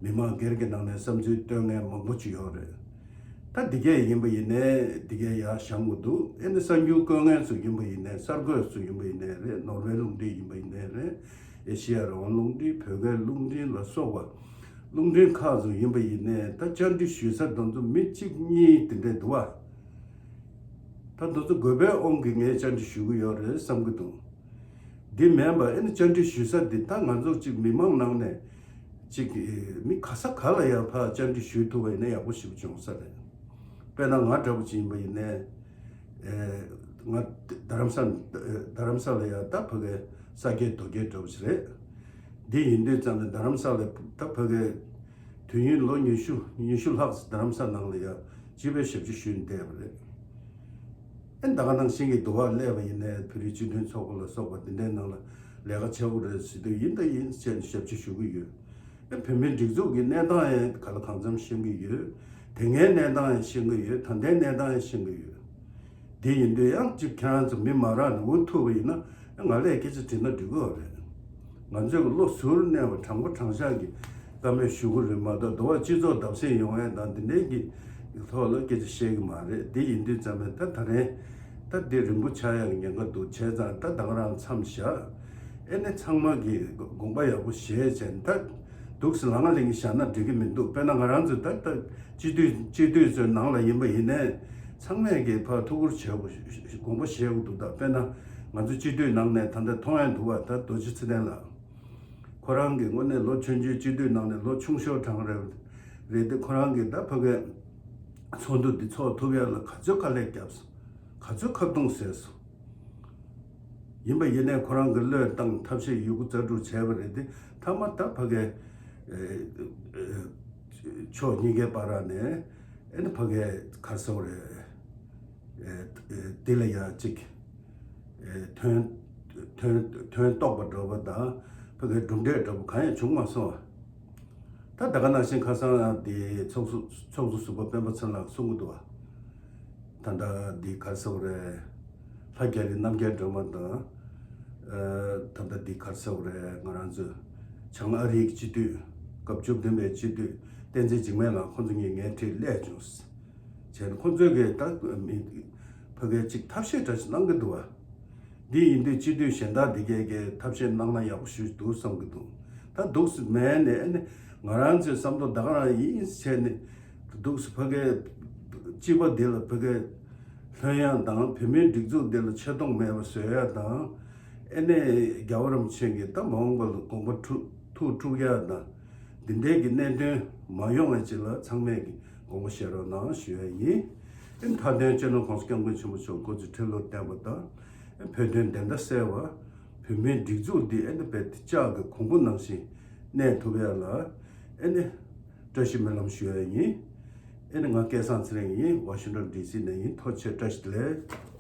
མི་མང་སྒེར་གྱི་ནང་ནས་བསམ་ཚུལ་བཏོན་མཁན་མང་པོ་ཅིག་ཡོད་རེད། ད་འདི་གས་ཡིན་པ་ཡིན་ནའི་འདི་གས་ཡར་བཞེངས་དགོས་འདུག་ཨེ་ནི་གསར་འགྱུར་བཀོད་མཁན་ཚོ་ཡིན་པ་ཡིན་ནའི་གསར་འགོད་ཚོ་ཡིན་པ་ཡིན་ནའི་རེད། ནོར་ཝེ་རླུང་འཕྲིན་ཡིན་པ་ཡིན་ནའི་རེད། ཨེ་ཤེ་ཡ་རང་དབང་རླུང་འཕྲིན། བོད་སྐད་རླུང་འཕྲིན་ལ་སོགས་པ་རླུང་འཕྲིན་ཁག་ཚོ་ཡིན་པ་ཡིན་ནའི་ད་བཅར་འདྲི་ཞུ་ས་དེ་ཚོ་མི་གཅིག་གཉིས་དེ་འདྲས་འདུག་བ། ད་དེ་ཚོ་དགོས་པའི་དབང་གིས་ངས་བཅར་འདྲི་ཞུ་གི་ཡོད་རེད་བསམ་གི་འདུག་འདི་མིན་པ་ཨེ་ནི་བཅར་འདྲི་ཞུ་ས་འདི་ད་ང་ཚོ་གཅིག་མི་མང་ནང་ནས་གཅིག་མི་ག་ས་ག་ལ་ཡང་ཕར་བཅར་འདྲི་ཞུ་ཐུབ་པ་ཡིན་ན་ཡག་པོ་ཞེ་པོ་བྱུང་ས་རེད། དཔེར་ན་ང་འདྲ་པོ་ཅིག་ཡིན་པ་ཡིན་ནའི། ཨེ། ང་རྡ་རམ་ས་རྡ་རམ་ས་ལ་ཡང་ད་ཕ་གའི་ས་སྐྱེས་རྡོ་སྐྱེས་འདྲ་པོ་ཞིག་རེད། འདི་ཡིན་དུས་ཙམ་ནས་རྡ་རམ་ས་ལ་ད་ཕ་གའི་དུས་ཡུན་ལོ་ཉི་ཤུ་ཉི་ཤུ་ལྷག་རྡ་རམ་ས་ནང་ལ་ཡང་སྤྱི་པའི་ཞབས་ཕྱི་ཞུས་ནས་བསྡད་པ་རེད། ཨེ་ད་ག་ནང་བཞིན་གྱི་འདུ་བ་སླེབས་པ་ཡིན་ནའི་བོད་རིགས་སྤྱི་མཐུན་ཚོགས་པ་ལ་སོགས་པ་འདི་འདྲའི་ནང་ལ་ལས་ཀ་བྱེད་དགོས་རེད་ཟེར་དུས་ཡིན་ད་ཡིན་ཟེར་ནས་ཞབས་ཕྱི་ཞུ་གི་ཡོད། ཨེ་བོད་མིའི་སྒྲིག་འཛུགས་ཀྱི་གནས་སྟངས་ཡང་ག་ལ་གང་འཚམ་ཤེས་ཀྱི་ཡོད། དེ་སྔའི་གནས་སྟངས་ཡང་ཤེས་ཀྱི་ཡོད། ད་ལྟའི་གནས་སྟངས་ཡང་ཤེས་ཀྱི་ཡོད། དེ་ཡིན་དུས་ཡང་གཅིག་ཁྱེད་རང་ཚོ་མི་མང་རང་ནས་འུ་ཐུག་པ་ཡིན་ན་ང་ལ་སྐད་ཆ་དྲིས་ན་འགྲིག་གི་རེད། ང་ཚོས་བློ་ཟུར་གནས་པ་དྲང་པོ་དྲང་བཞག་གི་བཀའ་མོལ་ཞུ་གི་རེད་མ་གཏོགས་འདུ་བ་སྤྱི་ཚོགས་བརྡབ་གསིག་ཡོང་ཡས་དང་འདི་འདྲའི་གི་ཐོག་ལ་སྐད་ཆ་བཤད་གི་མ་རེད། དེ་ཡིན་དུས་ཙམ་པས་ད་ད་རེས་ད་འདི་རིང་པོ་ཆགས་ཡག་གི་ཉེན་ཁ་འདུག་བྱས་ཙང་ད་ད་ག་རང་མཚམས་བཞག་ཨེ་ནས་ཚང་མ་གི་དགོངས་པ་ཡག་པོ་བཞེས་བྱས་ད་འདུག་སེ་ལང་ང་ལིང་གི་བཞག་ན་འགྲིག་གི་མི་འདུག་དཔེར་ན་ང་རང་ཚོ་ད་ད་སྤྱི་འཐུས་སྤྱི་འཐུས་ཚོའི་ནང་ལ་ཡིན་པ་ཡིན་ནའི་ཚང་མས་གི་ཕར་ཐུགས་ཁུར་བྱེད་དགོས་དགོངས་པ་བཞེས་དགོས་འདུག་ད་དཔེར་ན་ང་ཚོ་སྤྱི་འཐུས་ནང་ནས་ད་ལྟ་མཐོང་ཡ་འདུག་བ། ད་རྡོ་རྗེ་ཚེ་བརྟན་ལགས། ཁོ་རང་གི་དངོས་གནས་ལོ་ཆུང་ཆུང་སྤྱི་འཐུས་ནང་ནས་ལོ་ཆུང་ཤོས་གྲངས་རེད་རེད་དེ་ཁོ་རང་གིས་ད་ཕ་གའི་ཚོགས་འདུ་འདི་ཚོགས་ཐུབ་ཡ་ལ་ག་ཚོད་དཀའ་ལས་བརྒྱབ་སོང་། ག་ཚོད་ཁ་རྡུང་བཟས་སོང་། ཡིན་པ་ཡིན་ནའི་ཁོ་རང་གི་བློས་བཏང་ཐབས་ཤེས་ཡོད་རྒུ་རྩལ་སྤྲུགས་བྱས་པ་རེད་དེ་མཐའ་མ་ད་ཕ་གའི་ཕྱོགས་གཉིས་ཀའི་བར་ནས་ཨེ་ནི་ཕ་གའི་ག་རེ་ཟེར་དགོས་རེད། དེ་ལ་ཡང་གཅིག་དོན་དོན་དོན་རྟོགས་པ་འདྲ་པོ་དང་ཕ་གའི་གྲུབ་འབྲས་འདྲ་པོ་གང་ཡང་བྱུང་མ་སོང་བ། ད་ད་ག་ནང་བཞིན་ཁ་སང་དེ་ཚོགས་གཙོ་ཚོགས་གཙོ་ཟུར་པ་སྤེན་པ་ཚེ་རིང་ལགས་གསུང་གི་འདུག་བ། ད་ལྟ་འདི་ག་རེ་ཟེར་དགོས་རེད། ལྷ་རྒྱ་རི་རྣམ་རྒྱལ་སྒྲོལ་མ་དང་། ད་ལྟ་འདི་ག་རེ་ཟེར་དགོས་རེད། ང་རང་ཚོ་བྱང་ཨ་རིའི་སྤྱི་འཐུས་སྐབས་བཅུ་བདུན་པའི་སྤྱི་འཐུས་ བསྟན་འཛིན་འཇིགས་མེད་ལགས་ཁོང་ཚོ་གཉིས་ངའི་འཁྲིས་སླེབས་བྱུང་། བྱས་ནས་ཁོང་ཚོས་གི་ད་མི་ཕ་གིར་ཅིག་ཐབས་ཤེས་འདྲ་ཞིག་གནང་གི་འདུག་བ། འདི་ཡིན་དུས་སྤྱི་འཐུས་གཞན་དག་འདི་གས་ཀྱིས་ཐབས་ཤེས་གནང་ན་ཡག་པོ་ཞིག་འདུག་བསམ་གི་འདུག་ད་འདུག་སེ་མེད་ནས་ཨ་ནི་ང་རང་ཚོའི་བསམ་བློ་ད་ག་རང་ཡིན་བྱས་ནས་འདུག་སེ་ཕ་གིའི་སྤྱི་པ་འདི་ལ་ཕ་གིའི་ལྷོད་ཡངས་དང་བོད་མིའི་སྒྲིག་འཛུགས་འདི་ལ་ཆེ་མཐོང་མེད་པ་བཟོ་ཡ་དང་། ཨ་ནི་རྒྱལ་བ་རིན་པོ་ཆེ་གིས་ད་མ་འོངས་པ་ལ་དགོངས་པ་ཐུགས་ཐུགས་འཁྲུག་ཡ་དང་། འདི་འདྲའི་གི་གནད་དོན་མ་ཡོང་བའི་ཆེད་ལ་ཚང་མས་ཀྱི་དགོངས་པ་བཞེས་རོགས་གནང་ཞུ་ཡ་ཡིན། ཨེ་མཐའ་དོན་སྤྱི་ནོར་༸གོང་ས་༸སྐྱབས་མགོན་ཆེན་པོ་མཆོག་སྐུ་ཚེ་ཁྲི་ལོ་བརྟན་པ་དང་། ཨེ་བོད་དོན་བདེན་མཐའ་གསལ་བ། བོད་མིའི་སྒྲིག་འཛུགས་འདི་ཨེ་ནི་བོད་ལྕགས་ཀྱི་གོང་བུ་ནང་བཞིན་གནས་ཐུབ་ཡ་ལ་ཨེ་ནི་བཀྲ་ཤིས་སྨོན་ལམ་ཞུ་ཡ་ཡིན། ཨེ་ནི་ང་སྐལ་བཟང་ཚེ་རིང་ཡིན། ཝ་ཤིང་ཊོན་ཌི་སི་ནས་ཡིན། ཐུགས་རྗེ་ཆེ། བཀྲ་ཤིས་བདེ་ལེགས།